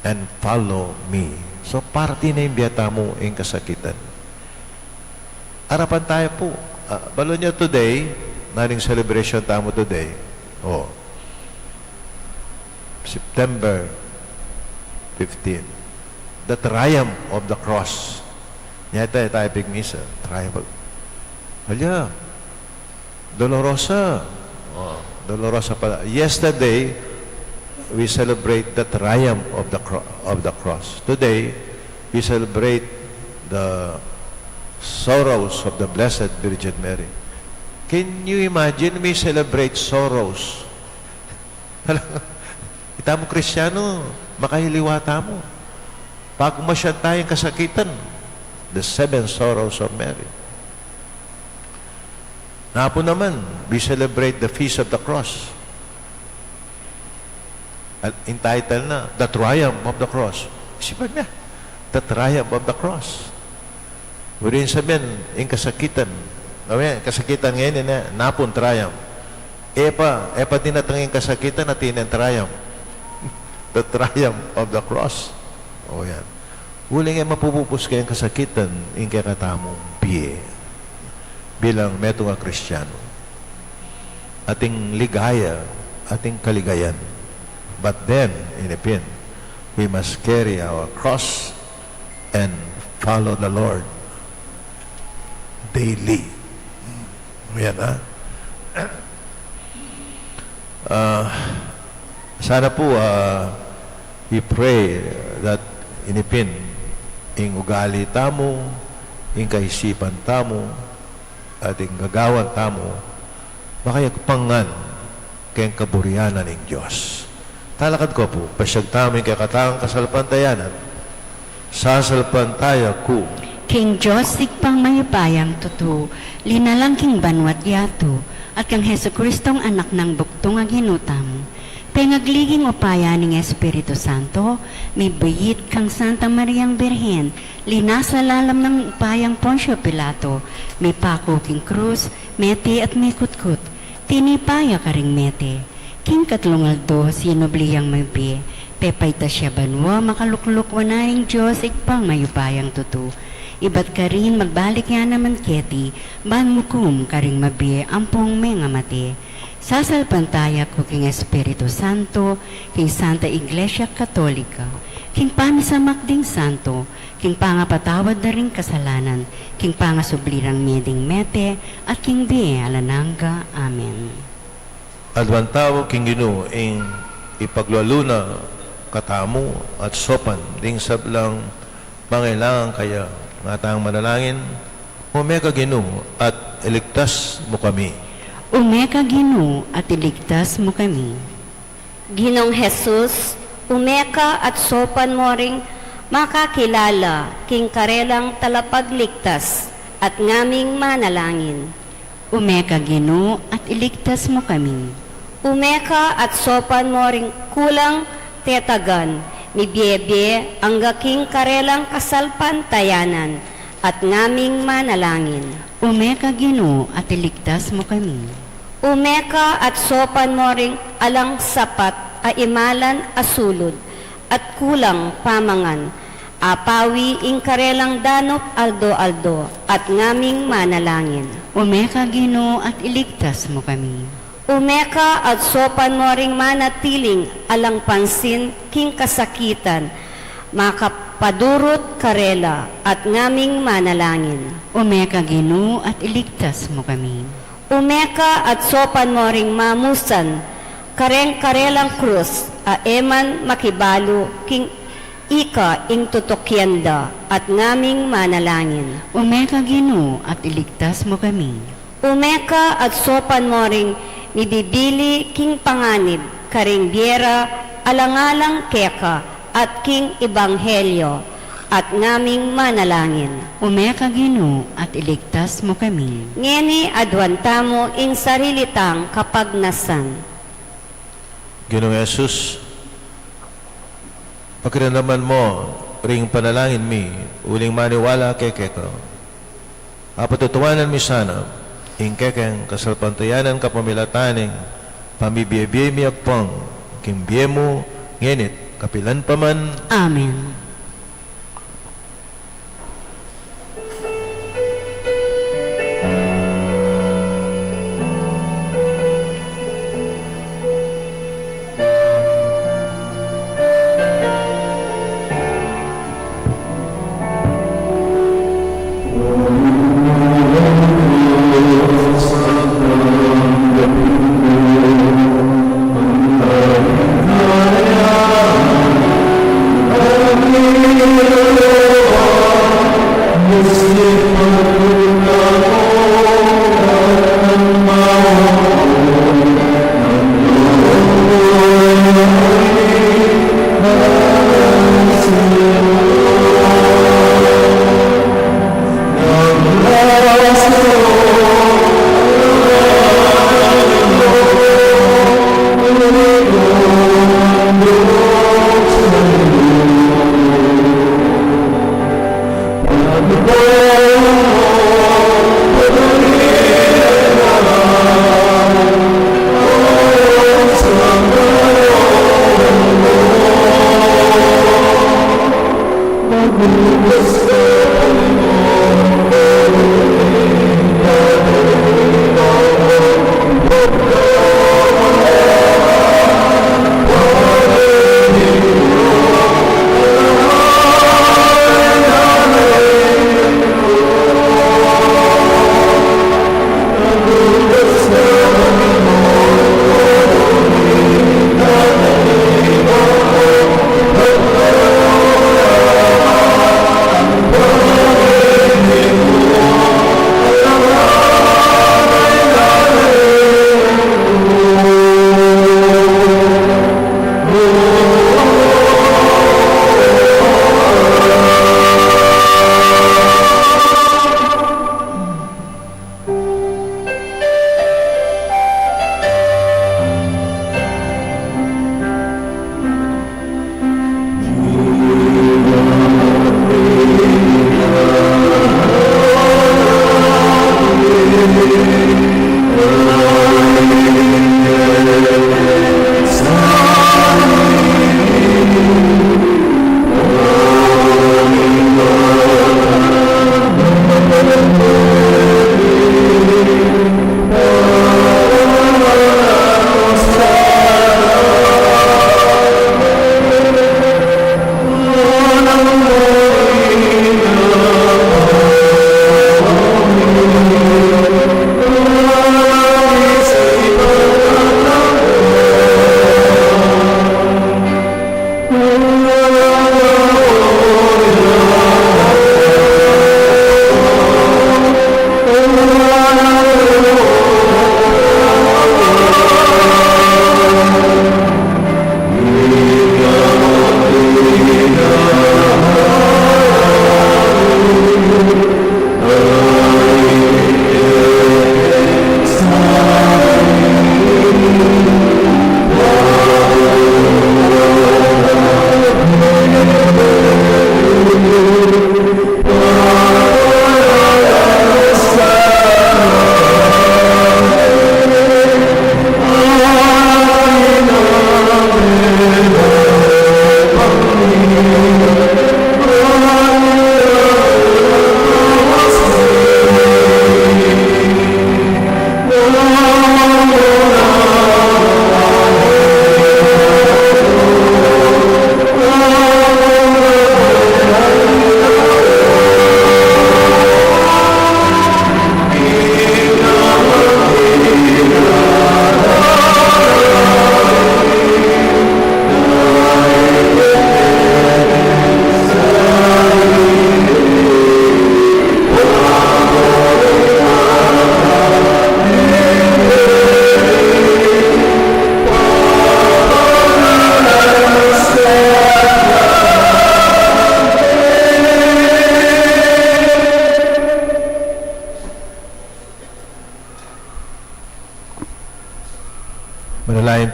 "And follow me." So, parte na ing bie tamu ing kasakitan. Arapan taya pu. Ah, balu yu today, naring celebration tamu today. O. September fifteen. The triumph of the cross. Nya ita, ita pigmisa. Triumph. Alya. Dolorosa. O, Dolorosa pala. Yesterday, we celebrate the triumph of the cro-, of the cross. Today, we celebrate the sorrows of the Blessed Virgin Mary. Can you imagine, we celebrate sorrows? Itamu Kristiyanu, makahiliwa tamu. Pagmasyan taya ing kasakitan, the seven sorrows of Mary. Napu naman, we celebrate the Feast of the Cross. Al-, entitled na, The Triumph of the Cross. Isipan na, The Triumph of the Cross. Buri ning sabyan, ing kasakitan. Awe, kasakitan ngeni, e na pung triumph. E pa, e pa dinatang ing kasakitan, atin neng triumph. The triumph of the cross. O yan. Uling e mapupupus keng kasakitan, ing kekatamung bie. Bilang metung a Kristiyanu. Ating ligaya, ating kaligayan. But then, ini pin, we must carry our cross and follow the Lord daily. Yan, ha? Ah, sana pu, ah, we pray that ini pin ing ugali tamu, ing kaisipan tamu, at ing gagawan tamu, makayagpang ngan keng kaburian na ning Dios. Talakad ko pu, pasiag tamu ing kekatang kasalpantayanan. Sasalpantaya ku king Dios Ibpang mayupayang tutu, linalang king banua't yatu, at kang Jesucristong Anak nang bugtung a Ginu tamu. Pengagli king upaya ning Espiritu Santo, mibait kang Santa Mariang Birhen, linasa lalam ning upayang Poncio Pilato, mipaku king krus, mete at mikutkut, tinipa ya karing mete. King katlung aldo, sinubli yang mabie, pepaitas ya banua, makalukluk wanan ning Dios Ibpang mayupayang tutu. Ibat karin magbalik ya naman keti, ban mukum karing mabie ampong mengamate. Sasalpantaya ku king Espiritu Santo, king Santa Iglesia Katolika, king pamisamak ding santo, king pangapatawad da ring kasalanan, king pangasubli rang mie ding mete, at king bie alang angga. Amen. Adwan tamu king Ginu ing ipaglualu na katamu at saupan ding sablang mangailangan kaya. Ngatang manalangin, Ume ka Ginu at iligtas mu kami. Ume ka Ginu at iligtas mu kami. Ginung Jesus, ume ka at saupan mu ring makakilala king karelang talapagligtas at ngaming manalangin. Ume ka Ginu at iligtas mu kami. Ume ka at saupan mu ring kulang tetagan, mibie-bie angga king karelang kasalpantayanan, at ngaming manalangin. Ume ka, Ginu, at iligtas mu kami. Ume ka at saupan mu ring alang sapat a imalan a sulud at kulang pamangan, apawi ing karelang danup aldo-aldo, at ngaming manalangin. Ume ka, Ginu, at iligtas mu kami. Ume ka at saupan mu ring manatiling alang pansin king kasakitan, makapadurut karela, at ngaming manalangin. Ume ka, Ginu, at iligtas mu kami. Ume ka at saupan mu ring mamusan kareng karelang krus a e man makibalu king ika ing tutukian da, at ngaming manalangin. Ume ka, Ginu, at iligtas mu kami. Ume ka at saupan mu ring mibibili king panganib karing bie ra alang-alang keka at king ebanghelyo, at ngaming manalangin. Ume ka, Ginu, at iligtas mu kami. Ngeni aduan tamu ing sarili tang kapagnasan. Ginung Jesus, pakiramdaman mu ring panalangin mi uling maniwala keka. Apatutuanan mi sana ing kekeng kasalpantayanan kapamilatan ning pamibie-bie mi agpang king bie mu, ngeni't kapilan pa man. Amen.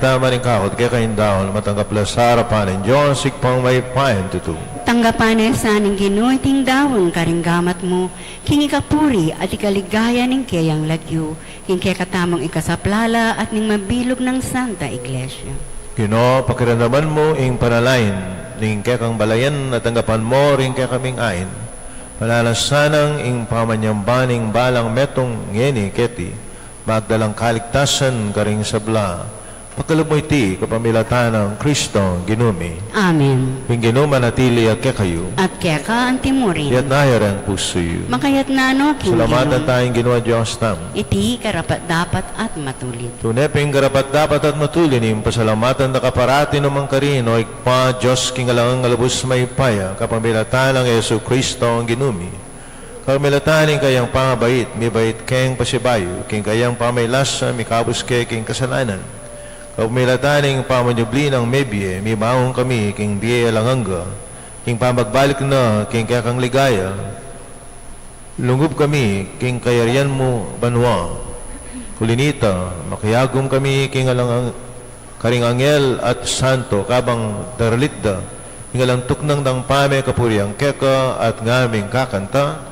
Tama ning kakot keka ing daun, matanggap la sa arapan ning Dios, Ibpang mayupayang tutu. Tanggapan na sa ning Ginu iting daun karing gamat mu, king ikapuri at ikaligaya ning keyang lagyu, king kekatamung ikasaplala at ning mabilug nang Santa Iglesia. Ginu, pakiramdaman mu ing panalangin ning kekang balayan at tanggapan mu ring kekaming ain. Palanan sanang ing pamanyamba ning balang metung ngeni keti, magdalang kaligtasan karing sabla. Pakalub mu iti kapamilatan nang Kristo Ginu mi. Amen. Ing Ginu manatili ya kekayu. At keka antimurin. Itas yu ring pusu yu. Makaitas na no king Ginu. Pasalamatan taya ing Ginu a Dios tamu. Iti karapat-dapat at matulid. Tune pin karapat-dapat at matulid ing pasalamatan da ka parati nukarin man, O Ibpa, Dios king alang angga, lubus mayupaya, kapamilatan nang Jesucristo a Ginu mi. Kapamilatan ning kayang pamabait, mibait keng pasibayu, king kayang pamaglasa, mikabus ke king kasalanan. Kapamilatan ning pamanyubli nang mebie, mibangun kami king bie alang angga, king pamagbalik na king kekang ligaya. Lungub kami king kayarian mu banua. Uli na nita, makiagum kami king alang ang-, karing anghel at santo, kabang daralit da ing alang tuknang dang pame kapurian keka, at ngaming kakanta.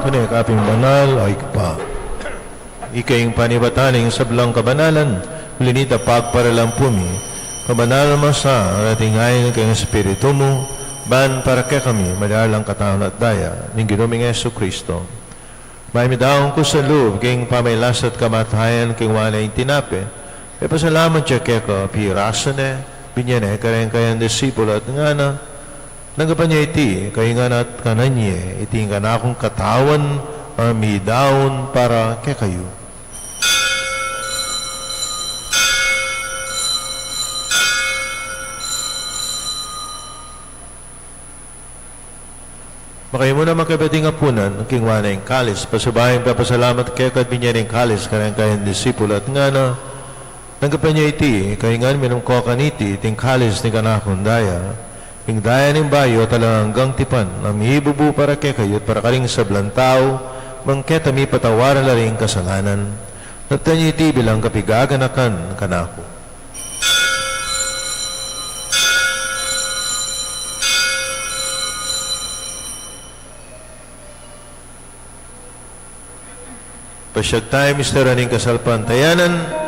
Tune ka pin banal, O Ibpa. Ika ing panibatan ning sablang kabanalan, uli na nita pagparalan pu mi, kabanalan mu sa at ing ain ning Espiritu mu, ban para kekami maging katawan at daya ning Ginu ming Jesucristo. Mayap a midaun kusang lub king pamagkasakit at kamatayan, king wari ne ing tinape, pepasalamat ya keka, pirasu ne, binye ne kareng kayang disipul at ngana: Tanggapan ye iti, kayu ngan at kanan ye, iti ing kanakung katawan a midaun para kekayu. Makayabe mu naman, kapatad, king apunan, king wari ne ing kalis, pasibayu ing pepasalamat keka at binye ne ing kalis kareng kayang disipul at ngana: Tanggapan ye iti, kayu ngan minum ko kaniti, iti ing kalis ning kanakung daya, ing daya ning bayu at alang anggang tipan, a mibubu para kekayu at para karing sablang tau, ban keta mipatawad la ring kasalanan. Daptan ye iti bilang kapaganakan kanaku. Pasiag tamu ing misteryu ning kasalpantayanan.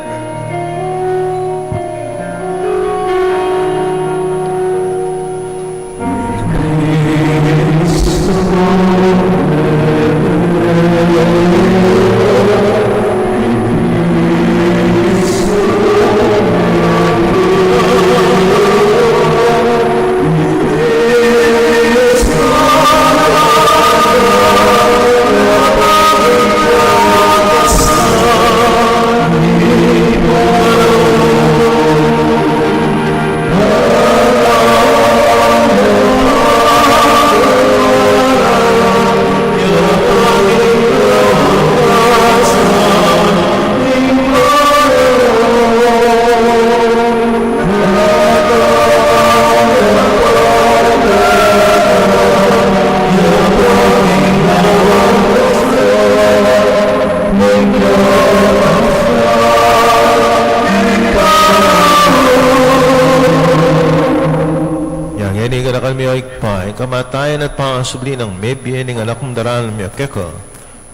kamatayan at pangasubli nang mebie ning Anak mung daral mi keka,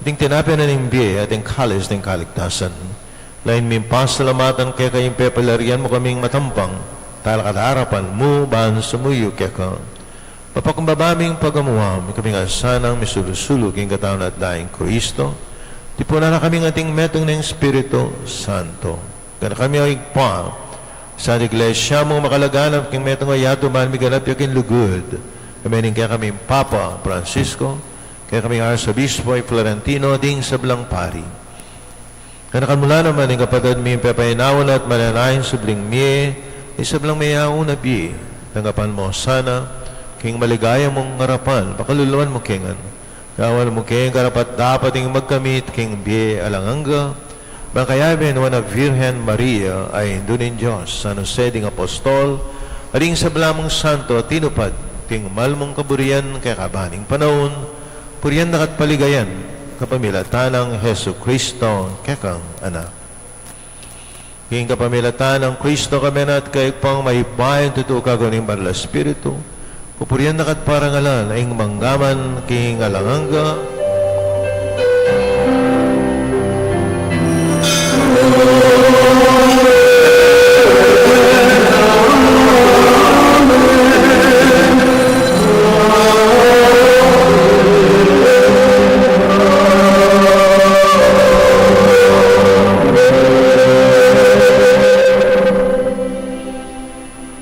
ating tinape na ning bie at ing kalis ning kaligtasan. Lain ming pasalamatan keka ing pepalarian mu kaming matampang talakad king arapan mu ban sumuyu keka. Papakumbaba ming pagamuan, ikami ngan sanang misulu-sulu king katawan at dayang Kristo, tipunan na kami ngan ning metung ning Espiritu Santo. Gana kami, O Ibpa, sa Iglesia mung makalaganap king metung a yatu ban miganap ya king lugud, kami ning kekaming Papa Francisco, kekaming Arsobispo i Florentino, ding sablang pari. Ganakan mu la naman ing kapatad ming pepainawa na at manenayang subling mie, ing sablang meyaun a bie. Tanggapan mu sana king maligaya mung arapan, pakaluluan mu ke ngan. Gawan mu keng karapat-dapat ing magkamit king bie alang angga, ban kayabe na Nuan a Virgen Maria a Indu ning Dios, San Jose ding Apostol, at ding sabla mung santo a tinupad king mal mung kaburian keka ban king panaun, purian da ka at paligayan kapamilatan nang Jesucristo kekang Anak. King kapamilatan nang Kristo, kami na at kaybat mayupayang tutu kayabe ning Banal a Espiritu, pupurian da ka at parangalan ing mangga man king alang angga.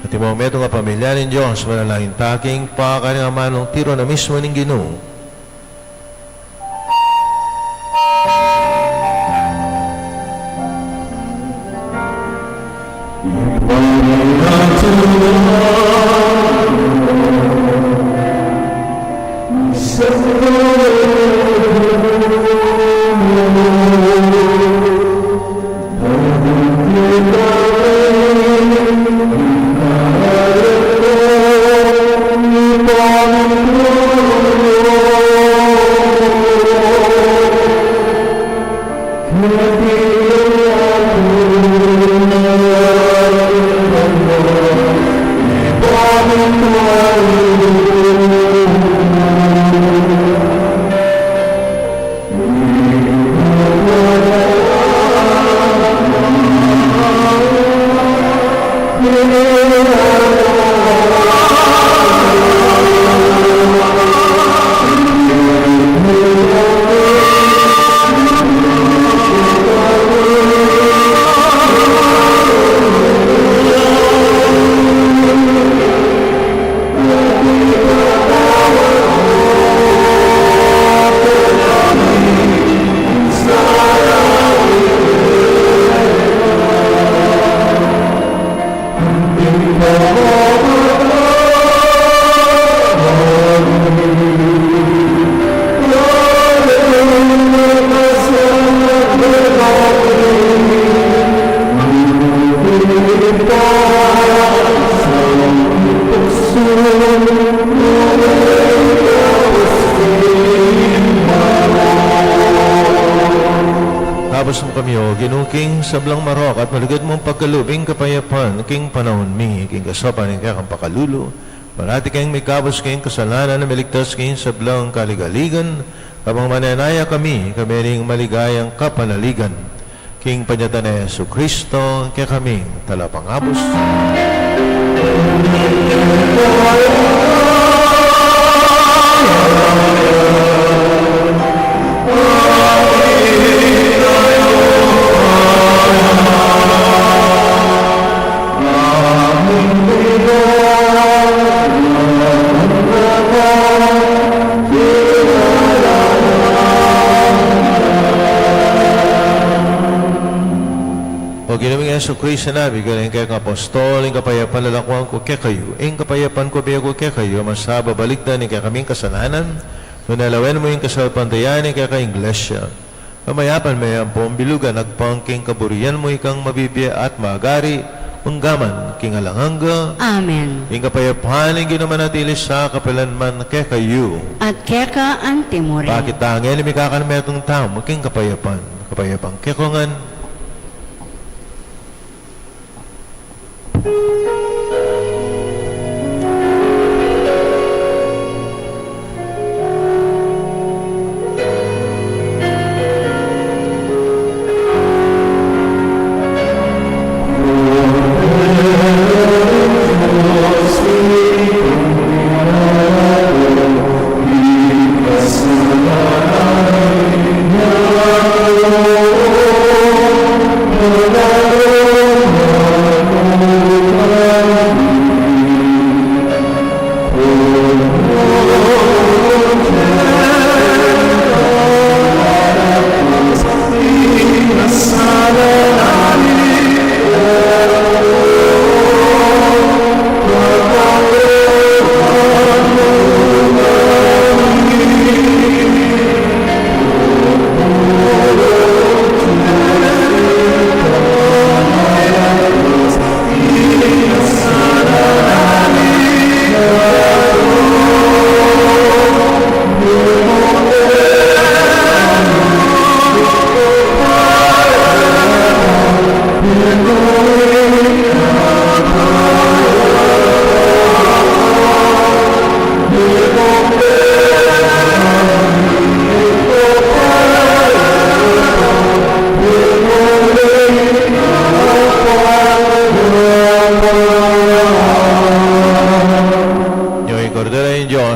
At ing metung a pamilya ning Dios, manalangin ta king pakarin amanung tiru na mismu ning Ginu. Kabus mu kami, O Ginu, king sablang marok at malugud mung pagkalub, ing kapayapan king panaun mi, king kasaupan ning kekang pakalulu, parati keng mikabus king kasalanan, miligtas king sablang kaligaligan, kabang manenaya kami, kami ning maligayang kapanaligan. King panyatang nang Jesucristo, kekaming talapangabus. O Ginu ming Jesucristo, sinabi mu karing kekang apostol, ing kapayapan lalakwan ku kekayu, ing kapayapan ku bie ku kekayu, masababalikdan ing kekaming kasalanan, nune lawen mu ing kasalpantayanan ning kekang Iglesia. Kamayapan me ampong bilugan agpang king kaburian mu, ikang mabibie at magari mangga man king alang angga. Amen. Ing kapayapan ning Ginu manatili sa kapilan man kekayu. At keka antimurin. Pakit ta ngeni ing mikakanmetung tamu king kapayapan. Kapayapan kekongan.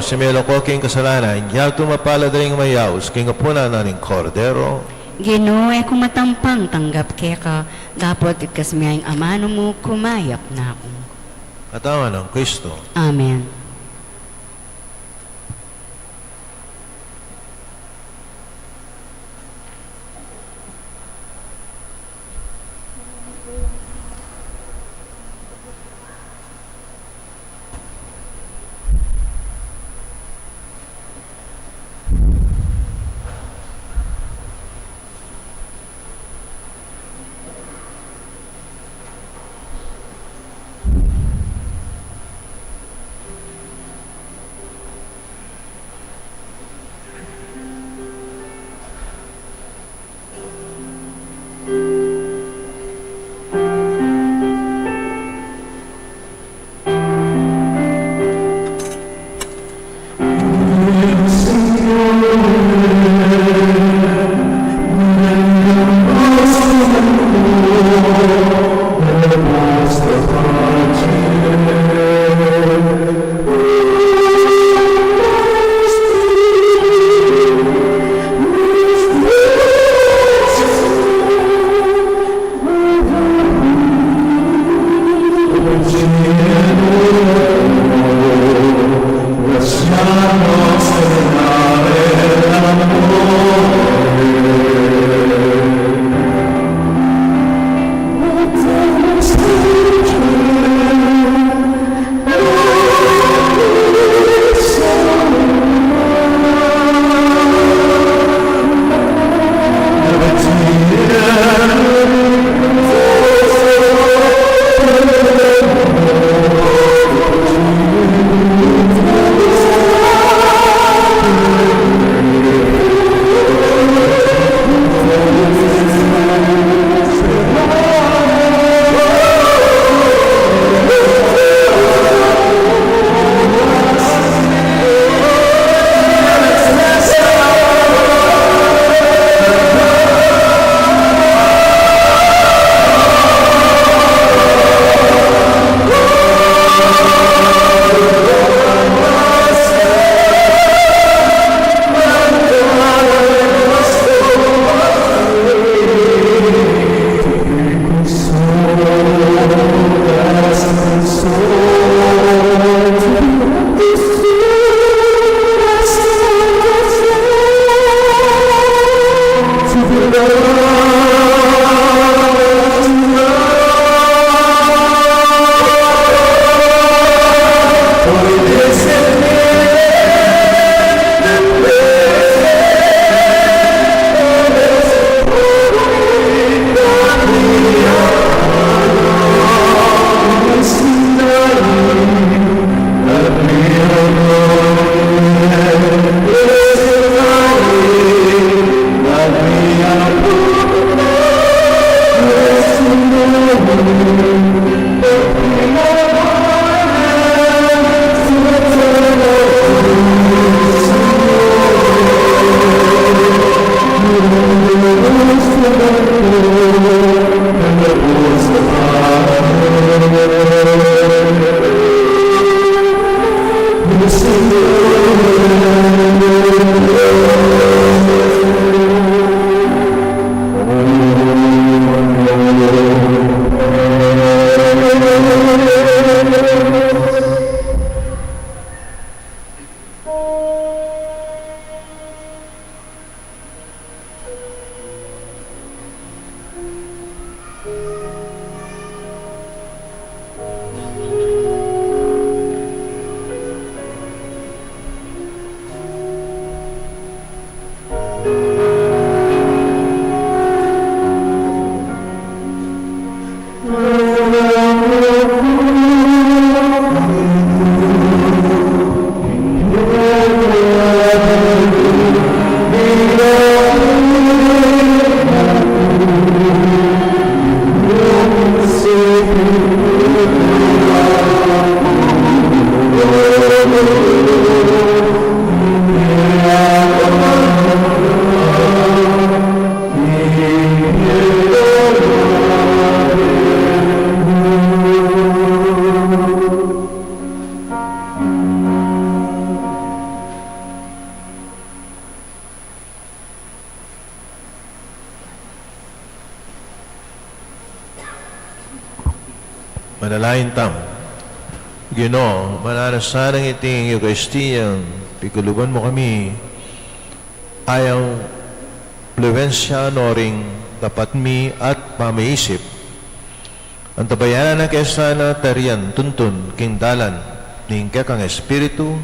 Sa melo ko king kasalanan, yatu mapalad ring mayaus king apunan na ning Kordero. Ginu, e ku matampang tanggap keka, dapot ikasmi ing amanu mu, kumayap na ku. Katawan nang Kristo. Amen. Manalangin tamu. Ginu, mananu sana iting Eukaristiyang pigkaluban mu kami, ayang impluwensya no ring dapat mi at pamaisip. Antabayanan na ke sana tarian tuntun king dalan ning kekang Espiritu,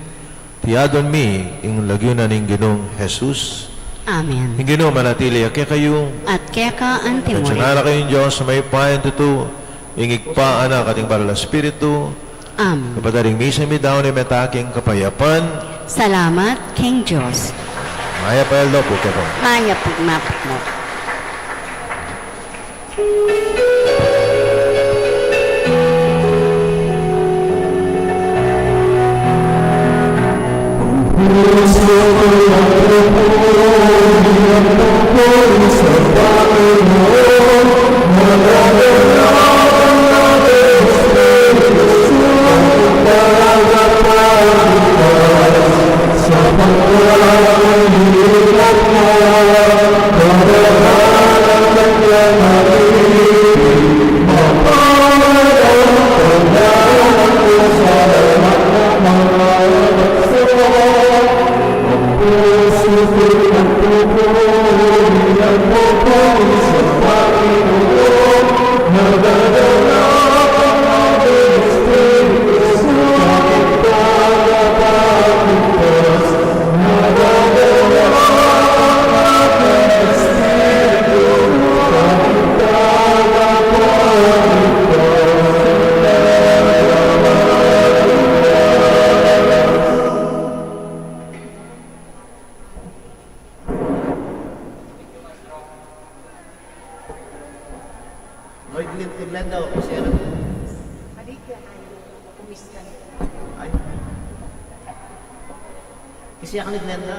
tiadwan mi ing lagyu na ning Ginung Jesus. Amen. Ing Ginu manatili ya kekayu. At keka antimurin. Kayang kayung Dios a mayupayang tutu, ing Ibpa, Anak, at ing Banal a Espiritu. Amen. Kapatad, ing misa mi daun ing mataking kapayapan. Salamat king Dios. Mayap a aldo pu kekayu. Mayap pu, mayap pu. Ay, Glenda, o, kasi ano? Ay. Kasi ako ni Glenda.